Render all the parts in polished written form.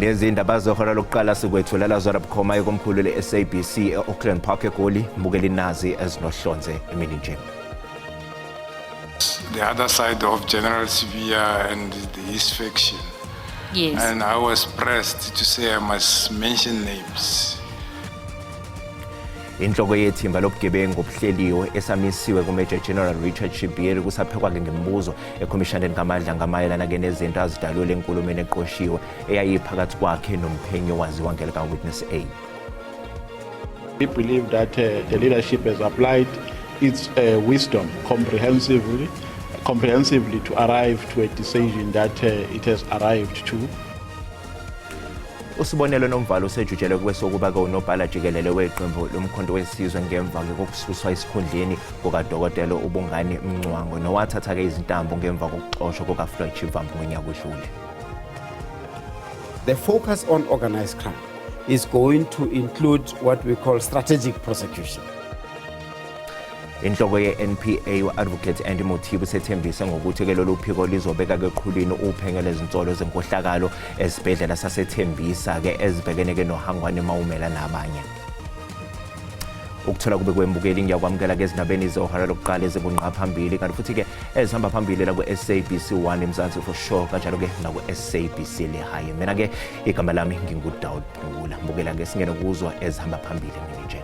Nezindaba zehora lokuqala sikwethulela zona bukhoma ikomkhulu le-SABC e-Auckland Park eGoli. Mbukeli nazi ezinohlonze emini nje. The other side of General Sibiya and his faction. Yes. And I was pressed to say I must mention names. Inhloko yethimba lobugebengu obuhleliwe esamisiwe kuMajor General Richard Shibiri kusaphekwa-ke ngemibuzo ekhomishaneni kaMadlanga mayelana-ke nezinto azidalule enkulumeni eqoshiwe eyayiphakathi kwakhe nomphenyi owaziwa ngelika-Witness A. We believe that the leadership has applied its wisdom comprehensively to arrive to a decision that it has arrived to. Usibonelo Nomvalo usejutshelwe kwesokuba-ke unobhala jikelele weqembu lomkhonto wesizwe ngemva-ke kokususwa esikhundleni kukadokotela uBongani Mncwango nowathatha-ke izintambo ngemva kokuxoshwa kukaFloyd Shivambu ngonyaka odlule. The focus on organized crime is going to include what we call strategic prosecution. Inhloko ye-NPA u-Advocate Andy Mothibi usethembise ngokuthi-ke lolu phiko lizobeka-ke eqhulwini uphenyo lwezinsolo zenkohlakalo esibhedlela saseThembisa-ke ezibhekene-ke noHangwani Maumela nabanye. Ukuthola kube kwembukeli ngiyakwamukela-ke ezindabeni zehora lokuqala ezingunqa phambili kanti futhi-ke ezihamba phambili la ku-SABC 1 eMzansi for sure kanjalo-ke naku-SABC Lehae. Mina-ke igama lami nginguDaud Phungula. Mbukela-ke singene kuzwa ezihamba phambili mina nje.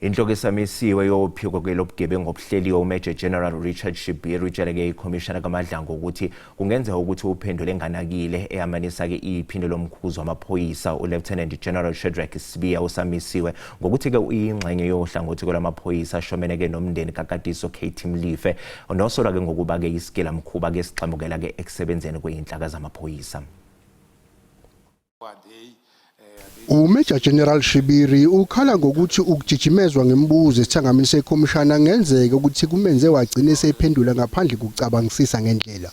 Inhloko esamisiwe yophiko lobugebengu obuhleliwe uMajor General Richard Shibiri utshele-ke ikhomishana kaMadlanga ukuthi kungenzeka ukuthi uphendule enganakile eyamanisa-ke iphini lomkhuzi wamaphoyisa uLieutenant General Shadrack Sibiya usamisiwe ngokuthi-ke uyingxenye yohlangothi lwamaphoyisa ashomene-ke nomndeni kaKatiso KT Mlife nosolwa-ke ngokuba-ke isigilamkhuba-ke esixamukela-ke ekusebenzeni kwey'nhlaka zamaphoyisa. UMajor General Shibiri ukhala ngokuthi ukujijimezwa ngemibuzo esithangamini sekhomishana kungenzeka ukuthi kumenze wagcina esephendula ngaphandle kokucabangisisa ngendlela.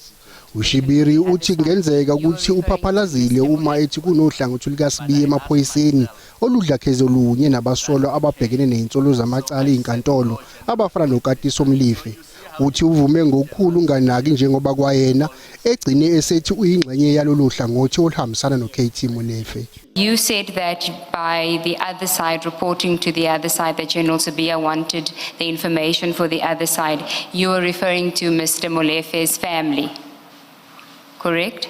UShibiri uthi kungenzeka ukuthi uphaphalazile uma ethi kunohlangothi lukaSibiya emaphoyiseni oludla khezo lunye nabasolwa ababhekene nezinsolo zamacala ezinkantolo abafana noKatiso Molefe. Uthi uvume ngokukhulu unganaki njengoba kwayena egcine esethi uyingxenye yalolu hlangothi oluhambisana noKT Molefe. You said that by the other side, reporting to the other side, that General Sibiya wanted the information for the other side. You were referring to Mr. Molefe's family, correct?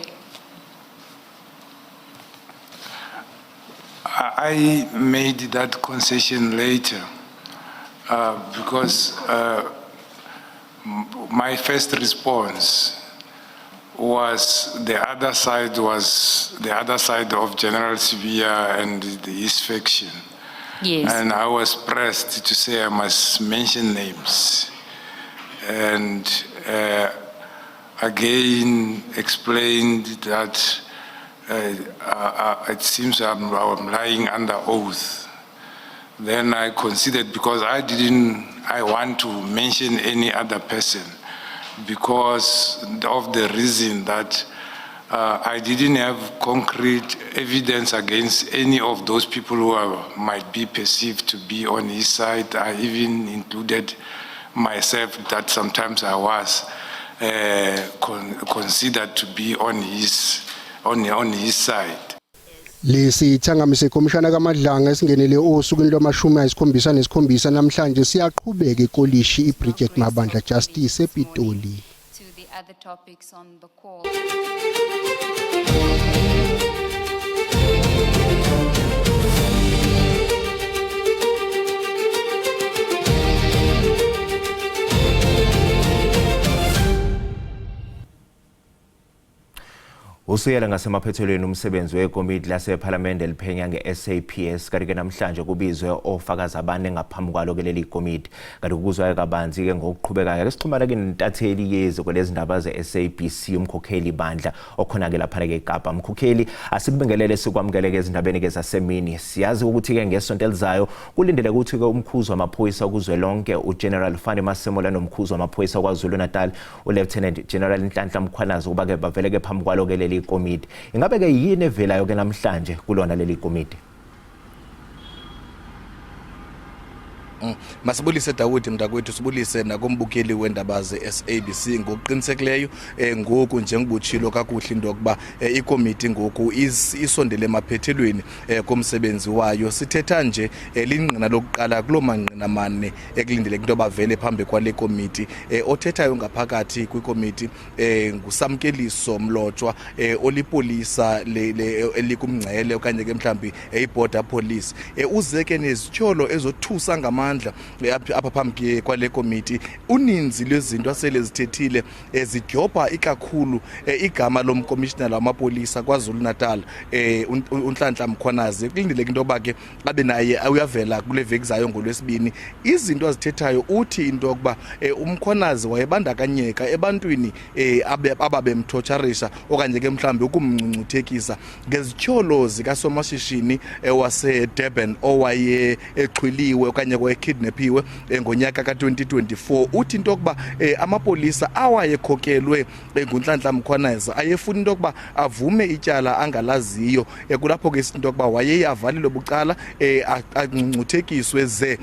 I made that concession later because my first response was the other side was the other side of General Sibiya and his faction. Yes. And I was pressed to say I must mention names. And again explained that it seems I'm lying under oath. Then I considered, because I didn't, I want to mention any other person because of the reason that I didn't have concrete evidence against any of those people who might be perceived to be on his side. I even included myself that sometimes I was considered to be on his side. Lesi thangami sekhomishana kaMadlanga esingenele osukwini lwama-77 namhlanje siyaqhubeka ekolishi iBridget Mabandla Justice ePitoli. To the other topics on the call. Usuyela ngasemaphethelweni umsebenzi wekomiti lasephalamende eliphenya nge-SAPS, kanti-ke namhlanje kubizwe ofakazi abane ngaphambi kwalo-ke leli komiti. Kanti ukuzwa kabanzi-ke ngokuqhubekayo, ake sixhumane-ke nentatheli yeziko lezindaba ze-SABC uMkhokheli Bandla okhona-ke laphana-ke eKapa. Mkhokheli, asikubingelele, sikwamukele-ke ezindabeni-ke zasemini. Siyazi ukuthi-ke ngesonto elizayo kulindeleke ukuthi-ke umkhuzi wamaphoyisa kuzwelonke uGeneral Fannie Masemola nomkhuzi wamaphoyisa KwaZulu Natal uLieutenant General Nhlanhla Mkhwanazi ukuba-ke baveleke phambi kwalo-ke leli komiti. Ingabe ke yini evelayo ke namhlanje kulona leli komiti? Masibulise Dawudi mntakwethu, sibulise nakumbukeli wendaba ze-SABC. Ngokuqinisekileyo ngoku njengobutshilo kakuhle into yokuba ikomiti ngoku isondele emaphethelweni komsebenzi wayo. Sithetha nje lingqina lokuqala kuloo mangqina mane ekulindeleke into yoba vele phambi kwale komiti. Othethayo ngaphakathi kwikomiti nguSamkeliso Mlotshwa, olipolisa elikumngcele okanye ke mhlawumbi i-border police. Uze ke nezityholo ezothusa ngamandla apha phambi kwale komiti. Uninzi lwezinto asele zithethile zidyobha ikakhulu igama lomkomishinala wamapolisa KwaZulu-Natal, uNhlanhla Mkhwanazi. Kulindeleke into yoba ke abe naye uyavela kule veki zayo ngoLwesibini. Izinto azithethayo, uthi into yokuba uMkhwanazi wayebandakanyeka ebantwini ababemthotsharisha okanye ke mhlawumbi ukumngcungcuthekisa ngezityholo zikasomashishini waseDurban owaye exhwiliwe okanye wayekidnapiwe ngonyaka ka-2024. Uthi into yokuba amapolisa awayekhokelwe nguNhlanhla Mkhwanazi ayefuna into yokuba avume ityala angalaziyo. Kulapho ke into yokuba wayeye avalelwe bucala, angcungcuthekiswe, ze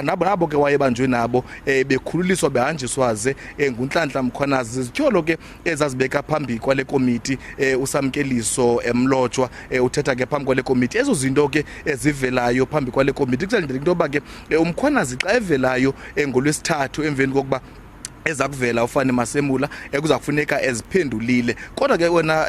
nabo ke wayebanjwe nabo bekhululiswa behanjiswa ze nguNhlanhla Mkhwanazi. Zizityholo ke ezazibeka phambi kwale komiti uSamkeliso Mlotshwa. Uthetha ke phambi kwale komiti, ezo zinto ke ezivelayo phambi kwale komiti. Kusalindele into yoba ke uMkhwanazi xa evelayo ngoLwesithathu, emveni kokuba eza kuvela uFani Masemula, ekuza kufuneka eziphendulile. Kodwa ke wena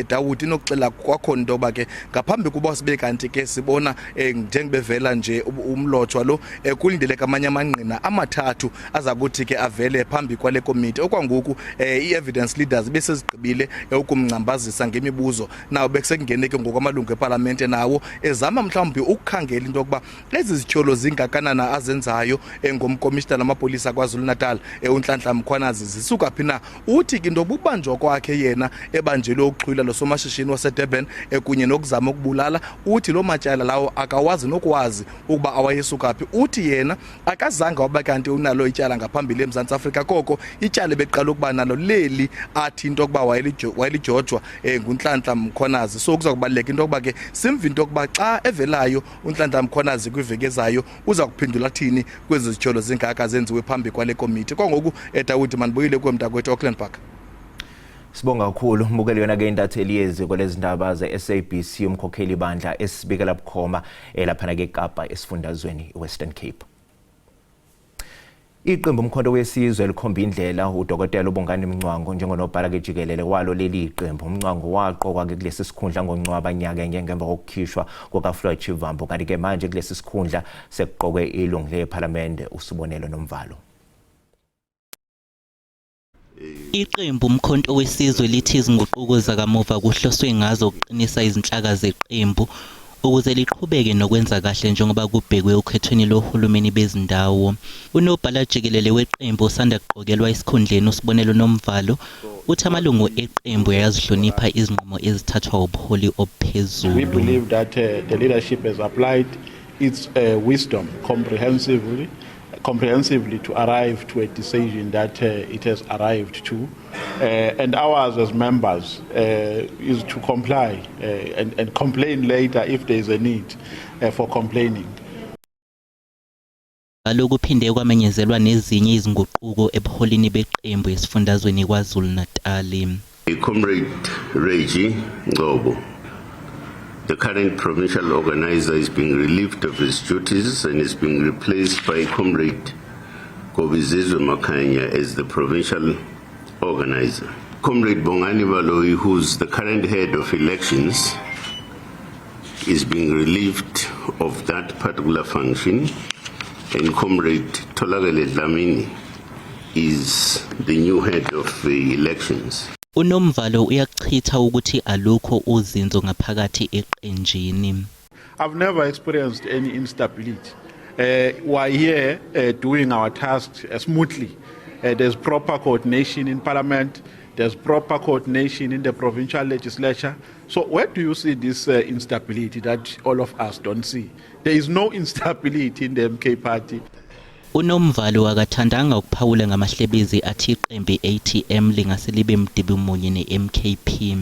Dawudi, inokuxela kwakhona into yoba ke ngaphambi kuba sibe kanti ke sibona njengobevela nje uMlotshwa lo, kulindeleke amanye amangqina amathathu aza kuthi ke avele phambi kwale komiti. Okwangoku i-evidence leaders besezigqibile ukumngcambazisa ngemibuzo. Nawo bekusekungene ke ngoku amalungu epalamente, nawo ezama mhlawumbi ukukhangela into yokuba ezi zityholo zingakanana azenzayo ngomkomishinala wamapolisa KwaZulu-Natal uNhlanhla Mkhwanazi zisuka phi na. Uthi ke into yokubanjwa kwakhe yena ebanjelwe ukuxhwila lo somashishini waseDurban kunye nokuzama ukubulala, uthi loo matyala lawo akawazi nokwazi ukuba awayesuka phi. Uthi yena akazange waba kanti unalo ityala ngaphambili eMzantsi Afrika, koko ityala ebeqala ukuba nalo leli athi into yokuba wayelijojwa nguNhlanhla Mkhwanazi. So kuza kubaluleka into yokuba ke simve into yokuba xa evelayo uNhlanhla Mkhwanazi kwiveki ezayo uza kuphendula thini kwezi zityholo zingaka zenziwe phambi kwale komiti. Kwangoku, Dawudi, mandibuyile kuwe mntakwethu, Auckland Park. Sibonga kakhulu mbukeli. Yona ke intatheli yeziko lezindaba ze-SABC umkhokheli bandla esibikela bukhoma elaphana ke eKapa esifundazweni iWestern Cape. Iqembu Umkhonto Wesizwe likhomba indlela uDokotela uBongani Mncwango njengonobhala ke jikelele walo leli qembu. UMncwango waqokwa ke kulesi sikhundla ngoNcwaba nyakenye ngemva kokukhishwa kukaFloyd Shivambu, kanti ke manje kulesi sikhundla sekuqokwe ilungu lePhalamende uSibonelo Nomvalo. Iqembu Umkhonto Wesizwe lithi izinguquko zakamuva kuhloswe ngazo ukuqinisa izinhlaka zeqembu ukuze liqhubeke nokwenza kahle njengoba kubhekwe okhethweni lohulumeni bezindawo. Unobhala jikelele weqembu osanda kuqokelwa esikhundleni uSibonelo Nomvalo uthi amalungu eqembu ayazihlonipha izinqumo ezithathwa ubuholi We obuphezulu. Believe that the leadership has applied its wisdom comprehensively to arrive to a decision that it has arrived to. And ours as members is to comply and complain later if there is a need for complaining. Lokhu kuphinde kwamenyezelwa nezinye izinguquko ebuholini beqembu esifundazweni KwaZulu-Natal. Comrade Reggie Ngcobo, the current provincial organizer, is being relieved of his duties and is being replaced by Comrade Gobizizwe Makhanya as the provincial organizer. Comrade Bongani Baloyi, who's the current head of elections, is being relieved of that particular function, and Comrade Tholakele Dlamini is the new head of the elections. UNomvalo uyakuchitha ukuthi alukho uzinzo ngaphakathi eqenjini. I've never experienced any instability. We are here doing our tasks smoothly. There's proper coordination in Parliament. There's proper coordination in the provincial legislature. So where do you see this instability that all of us don't see? There is no instability in the MK party. UNomvalo akathandanga ukuphawula ngamahlebezi athi iqembu i-ATM lingase libe mdibi munye ne-MKP.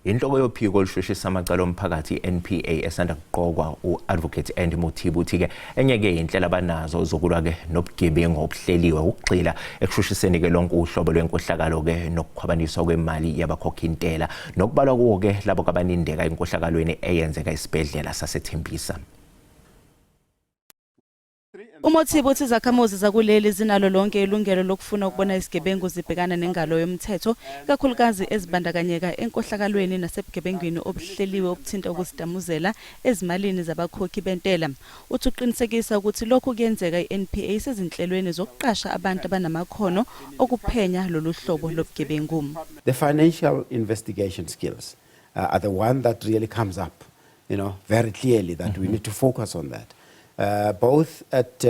Inhloko yophiko olushushisa amacala omphakathi i-NPA esanda kuqokwa u-Advocate Andy Mothibi uthi-ke enye-ke inhlelo abanazo zokulwa-ke nobugebengu obuhleliwe ukugxila ekushushiseni-ke lonke uhlobo lwenkohlakalo-ke nokukhwabaniswa kwemali yabakhokha intela nokubalwa kuwo-ke labo kabanindeka enkohlakalweni eyenzeka esibhedlela saseThembisa. UMothibi uthi izakhamuzi zakuleli zinalo lonke ilungelo lokufuna ukubona izigebengu zibhekana nengalo yomthetho, ikakhulukazi ezibandakanyeka enkohlakalweni nasebugebengwini obuhleliwe obuthinta ukuzitamuzela ezimalini zabakhokhi bentela. Uthi uqinisekisa ukuthi lokhu kuyenzeka i-NPA isezinhlelweni zokuqasha abantu abanamakhono okuphenya lolu hlobo lobugebengu. The financial investigation skills are the one that really comes up very clearly that we need to focus on that. Both at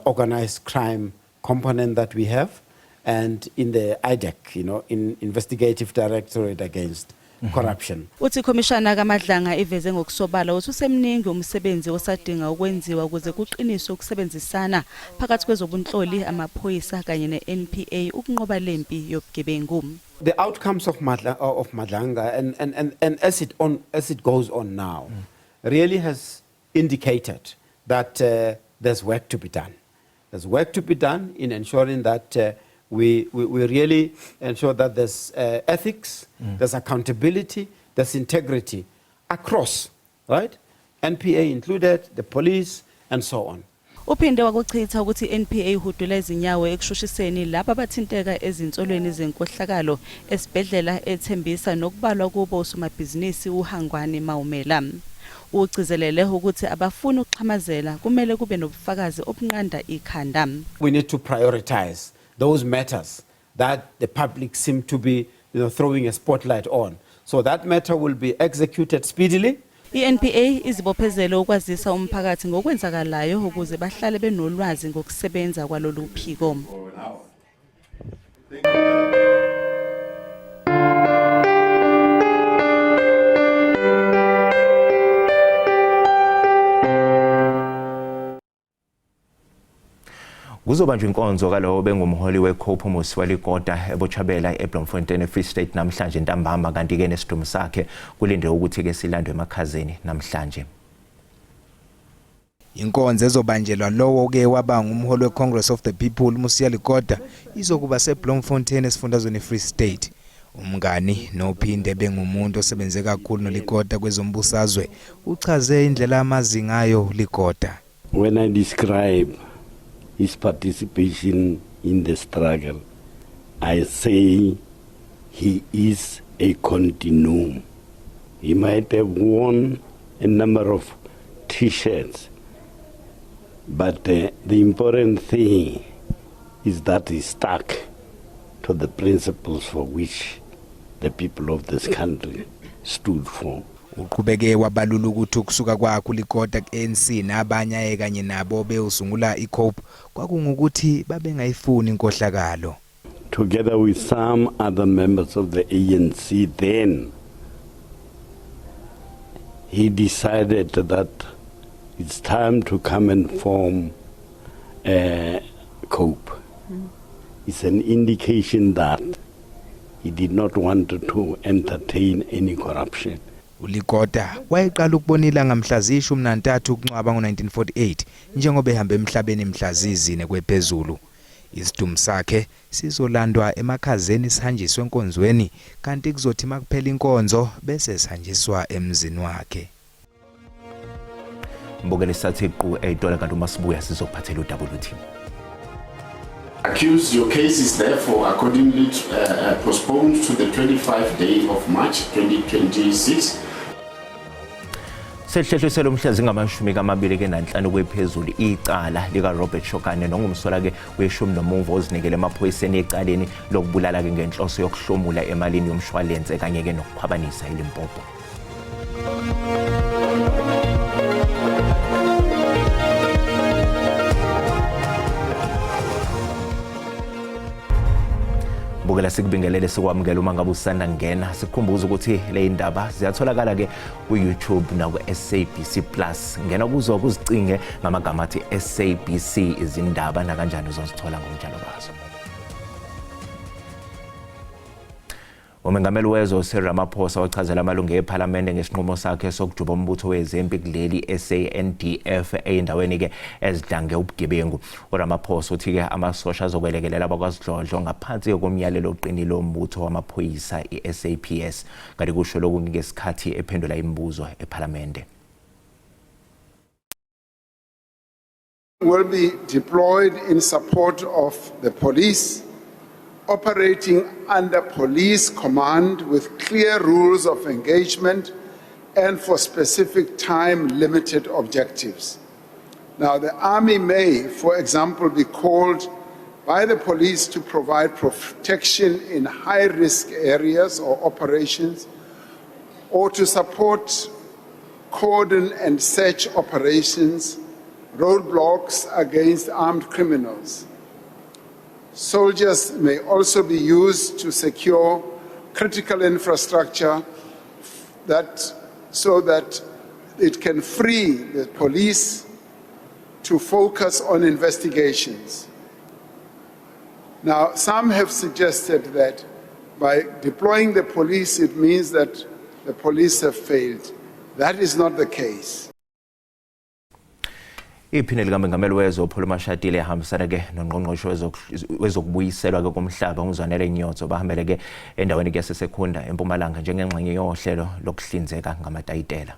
organized crime component that we have and in the IDAC, in Investigative Directorate Against Corruption. Uthi ikhomishana kaMadlanga iveze ngokusobala ukuthi usemningi umsebenzi osadinga ukwenziwa ukuze kuqiniswe ukusebenzisana phakathi kwezobunhloli, amaphoyisa kanye ne-NPA ukunqoba lempi yobugebengu. The outcomes of Madlanga and as it goes on now really has indicated that there's work to be done. There's work to be done in ensuring that we really ensure that there's ethics, there's accountability, there's integrity across, right? NPA included, the police, and so on. Uphinde wakuchitha ukuthi i-NPA ihudula izinyawo ekushushiseni laba abathinteka ezinsolweni zenkohlakalo esibhedlela eThembisa nokubalwa kubo usomabhizinisi uHangwani Maumela. Ugcizelele ukuthi abafuni ukuxhamazela kumele kube nobufakazi obunqanda ikhanda. We need to prioritize those matters that the public seem to be throwing a spotlight on. So that matter will be executed speedily. I-NPA izibophezele ukwazisa umphakathi ngokwenzakalayo ukuze bahlale benolwazi ngokusebenza kwalolu phiko. Kuzobanjwa inkonzo kalowo bengumholi weCope Mosiuoa Lekota eBochabela eBloemfontein eFree State namhlanje ntambama, kanti-ke nesidumbu sakhe kulindwe ukuthi-ke silandwe emakhazeni namhlanje. Inkonzo ezobanjelwa lowo ke waba ngumholi weCongress of the People Mosiuoa Lekota izokuba seBloemfontein esifundazweni Free State. Umngani nophinde bengumuntu osebenze kakhulu noLekota kwezombusazwe uchaze indlela amazi ngayo Lekota. When I describe his participation in the struggle, I say he is a continuum. He might have worn a number of T-shirts, but the important thing is that he stuck to the principles for which the people of this country stood for. Uqhubeke wabalula ukuthi ukusuka kwakhe uLekota ku-ANC nabanye ayekanye nabo bewusungula iCope kwakungukuthi babengayifuni inkohlakalo. Together with some other members of the ANC then, he decided that it's time to come and form a COPE. It's an indication that he did not want to entertain any corruption. ULekota wayeqala ukubona ilanga mhla ziyi-13 kuNcwaba ngo-1948 njengoba ehamba emhlabeni mhla zizine kwephezulu. Isidumbu sakhe sizolandwa emakhazeni sihanjiswe enkonzweni, kanti kuzothi makuphela inkonzo bese sihanjiswa emzini wakhe. Mbukeli, sathi qu ey'tolo, kanti uma sibuya sizokuphathela udaba oluthi Accused, your case is therefore accordingly postponed to the 25th day of March 2026. Selihlehliselwe umhla zingama-25 kwephezulu icala lika-Robert Shokane nongumsolwa-ke weshumi nomuvo ozinikele emaphoyiseni ecaleni lokubulala-ke ngenhloso yokuhlomula emalini yomshwalense kanye-ke nokukhwabanisa eLimpopo. Bukela, sikubingelele, sikwamukela uma ngabe usanda kungena. Sikukhumbuza ukuthi le indaba ziyatholakala ke ku-YouTube naku-SABC Plus. Ngena kuzo kuzicinge ngamagama athi SABC izindaba, nakanjani uzozithola ngokunjalo kwazo. Umengameli wezwe uCyril Ramaphosa wachazela amalungu ePhalamende ngesinqumo sakhe sokujuba umbutho wezempi kuleli SANDF eyindaweni-ke ezidlange ubugebengu. URamaphosa uthi-ke amasosha azokwelekelela abakwasidlodlo ngaphansi komyalelo oqinile wombutho wamaphoyisa i-SAPS. Kanti kusho lokhu ngesikhathi ephendula imibuzo ePhalamende. Will be deployed in support of the police, operating under police command with clear rules of engagement and for specific time limited objectives. Now, the army may, for example, be called by the police to provide protection in high risk areas or operations or to support cordon and search operations, roadblocks against armed criminals. Soldiers may also be used to secure critical infrastructure so that it can free the police to focus on investigations. Now, some have suggested that by deploying the police, it means that the police have failed. That is not the case. Iphini likamengameli wezwe uPaul Mashatile ehambisana-ke nongqongqoshe wezokubuyiselwa-ke komhlaba uMzwanele Nyhontso bahambele-ke endaweni yaseSecunda eMpumalanga njengengxenye yohlelo lokuhlinzeka ngamatayitela.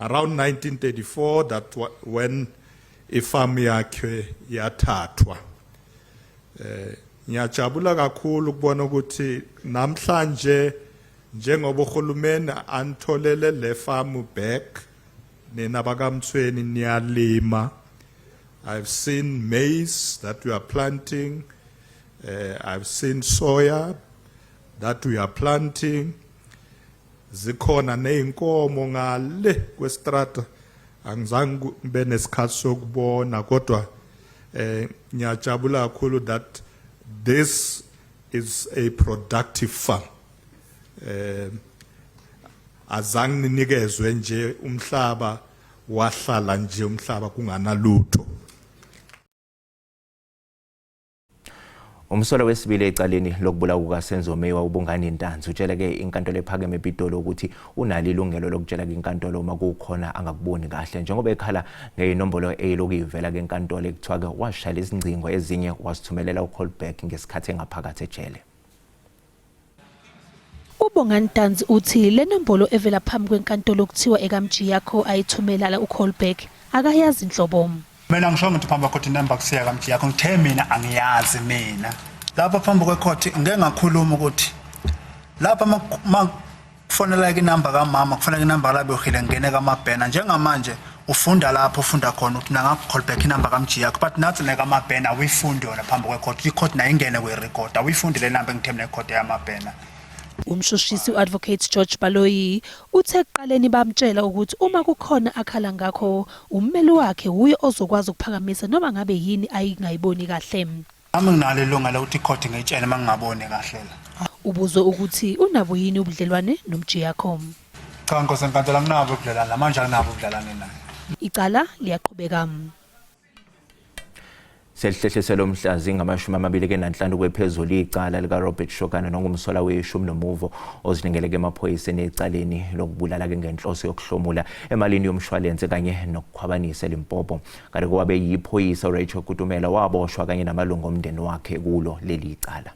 Around 1934, that when ifarm yakhe yathathwa. Ngiyajabula kakhulu ukubona ukuthi namhlanje njengoba uhulumeni anitholele le farm back, nina bakaMtsweni niyalima. I've seen maize that we are planting. I've seen soya that we are planting. Zikhona nezinkomo ngale kwestrata, angizange kube nesikhathi sokubona, kodwa ngiyajabula kakhulu that this is a productive farm. Azange ninikezwe nje umhlaba wahlala nje umhlaba kunganalutho. Umsolwa wesibili ecaleni lokubulawa kukaSenzo Meyiwa uBongani Ntanzi utshele-ke inkantolo ephakeme ePitoli ukuthi unalo ilungelo lokutshela-ke inkantolo uma kukhona angakuboni kahle njengoba ekhala ngeyinombolo eyilokhu ivela-ke enkantolo ekuthiwa-ke washayela izingcingo ezinye wazithumelela u-callback ngesikhathi engaphakathi ejele. UBongani Ntanzi uthi le nombolo evela phambi kwenkantolo kuthiwa ekaMjiyakho ayithumelela u-callback akayazi nhlobo. Mina ngisho ngithi phambi kwekhoti inamba kusiya kaMjiyakho, ngithe mina angiyazi. Mina lapha phambi kwekhoti ngeke ngakhuluma ukuthi lapha makufonela inamba kamama, kufonela inamba kaLebohile, ngene kaMabhena. Njengamanje ufunda lapho ufunda khona ukuthi mina ngaku-call back inamba kaMjiyakho, but nathi nekaMabhena awuyifundi yona phambi kwekhoti. Ikhoti nayo ingene kwi-record, awuyifundi le namba engithe mina ikhoti yaMabhena. Umshushisi u-Advocate George Baloyi uthe ekuqaleni bamtshela ukuthi uma kukhona akhala ngakho, ummeli wakhe wuye ozokwazi ukuphakamisa noma ngabe yini ayingayiboni kahle. Nami nginalo ilungelo lokuthi ikhoti ngiyitshele uma ngingaboni kahle la. Ubuzwe ukuthi unabo yini ubudlelwane noMjiyakho. Cha, nkosi enkantolo, anginabo ubudlelwane, namanje anginabo ubudlelwane naye. Icala liyaqhubeka. Selihlehliselwe umhla zingama-25 kwephezulu icala likaRobert Shokane nongumsolwa weshumi nomuvo oziningeleke emaphoyiseni ecaleni lokubulala-ke ngenhloso yokuhlomula emalini yomshwalense kanye nokukhwabanisa eLimpopo. Kanti kwabe yiphoyisa uRachel Kutumela waboshwa kanye namalungu omndeni wakhe kulo leli cala.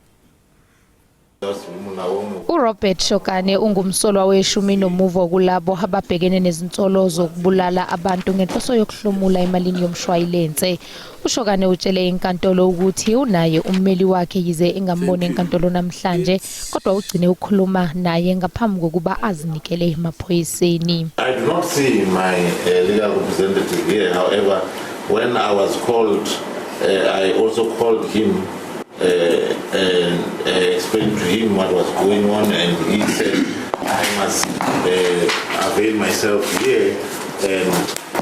URobert Shokane ungumsolwa weshumi nomuvo kulabo ababhekene nezinsolo zokubulala abantu ngenhloso yokuhlomula emalini yomshwayilense. UShokane utshele inkantolo ukuthi unaye ummeli wakhe, yize engamboni enkantolo namhlanje, kodwa ugcine ukukhuluma naye ngaphambi kokuba azinikele emaphoyiseni. I do not see my legal representative here. However, when I was called, I also called him and explained to him what was going on, and he said I must avail myself here and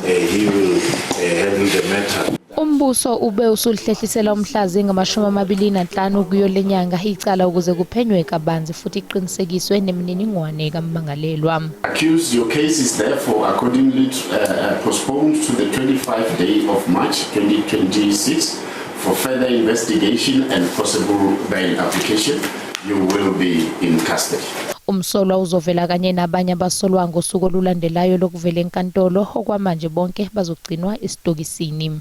he will handle the matter. Umbuso ube usulihlehlisela umhla zingama-25 kuyo lenyanga icala ukuze kuphenywe kabanzi futhi iqinisekiswe nemininingwane kammangalelwa. Accused, your case is therefore accordingly postponed to the 25th day of March 2026 for further investigation and possible bail application. You will be in custody. Umsolwa uzovela kanye nabanye abasolwa ngosuku olulandelayo lokuvela enkantolo okwamanje bonke bazogcinwa esitokisini.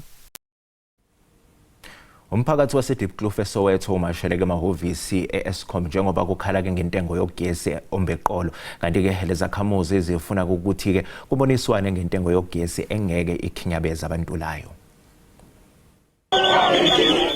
Umphakathi waseDiepkloof eSoweto umasheleke emahhovisi e-Eskom njengoba kukhala-ke ngentengo yogesi ombeqolo. Kanti-ke lezakhamuzi zifuna ukuthi-ke kuboniswane ngentengo yogesi engeke ikhinyabeze abantulayo.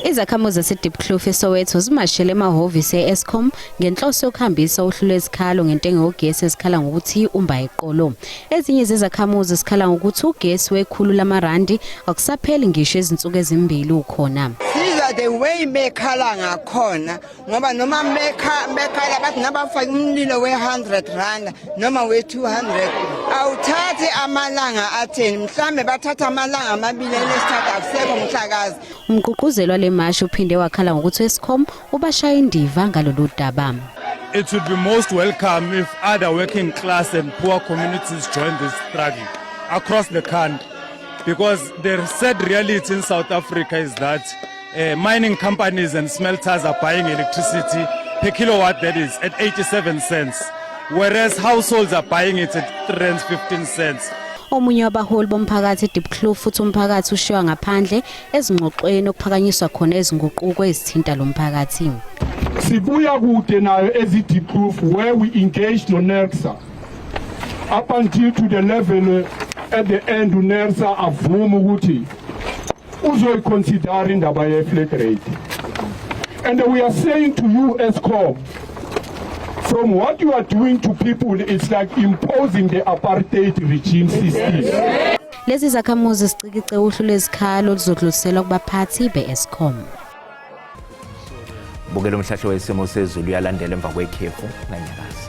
Izakhamuzi zaseDiepkloof eSoweto zimashele emahhovisi e-Eskom ngenhloso yokuhambisa uhlu lwezikhalo ngentengo yogesi ezikhala ngokuthi umba eqolo. Ezinye zezakhamuzi zikhala ngokuthi ugesi wekhulu lamarandi akusapheli ngisho izinsuku ezimbili ukhona. Sizwa the way bekhala ngakhona ngoba noma bekhala bathi nabafake umlilo we-100 rand noma we-200 awuthathi amalanga atheni mhlambe bathatha amalanga amabili elesithathu akusekho mhlakazi. Umgqugquzeli wale mashi uphinde wakhala ngokuthi u-Eskom ubashaya indiva ngalolu daba. It would be most welcome if other working class and poor communities join this struggle across the country. Because the sad reality in South Africa is that mining companies and smelters are buying electricity per kilowatt, that is, at 87 cents, whereas households are buying it at 3 rand 15 cents. Omunye wabaholi bomphakathi eDiepkloof futhi umphakathi ushiywa ngaphandle ezingxoxweni okuphakanyiswa khona izinguquko ezithinta lo mphakathi. Sibuya kude nayo ezi-Diepkloof where we engaged no-NERSA up until to the level at the end uNERSA avuma ukuthi uzoyiconsider indaba ye-flat rate, and we are saying to you, Eskom, from what you are doing to people, it's like imposing the apartheid regime system. Lezi zakhamuzi zicikice uhlu lwezikhalo oluzodluliselwa kubaphathi be-Eskom. Bukela umhlahlo wesimo sezulu uyalandela emva kwekhefu nganyakazi.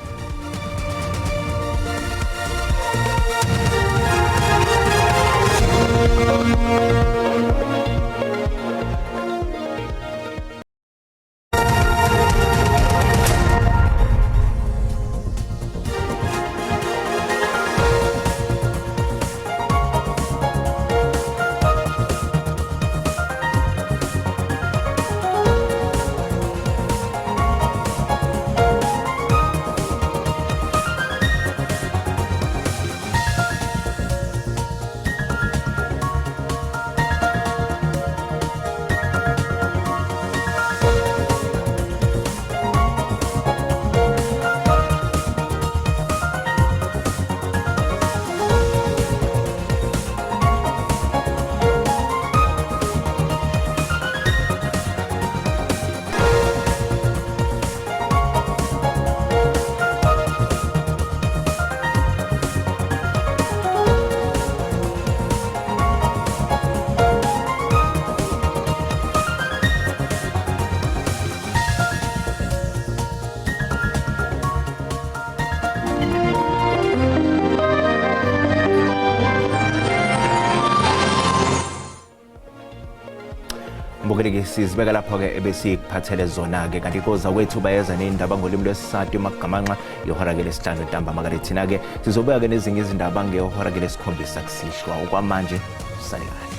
Mbukeli, sizibeka lapho-ke ebesikuphathele zona-ke, kanti koza kwethu bayeza ney'ndaba ngolimi lwesisati magamanxa ihora-ke lesihlanu ntambama, kanti thina-ke sizobuya-ke nezinye izindaba ngehora-ke lesikhombisa kusihlwa. Okwamanje sale kahle.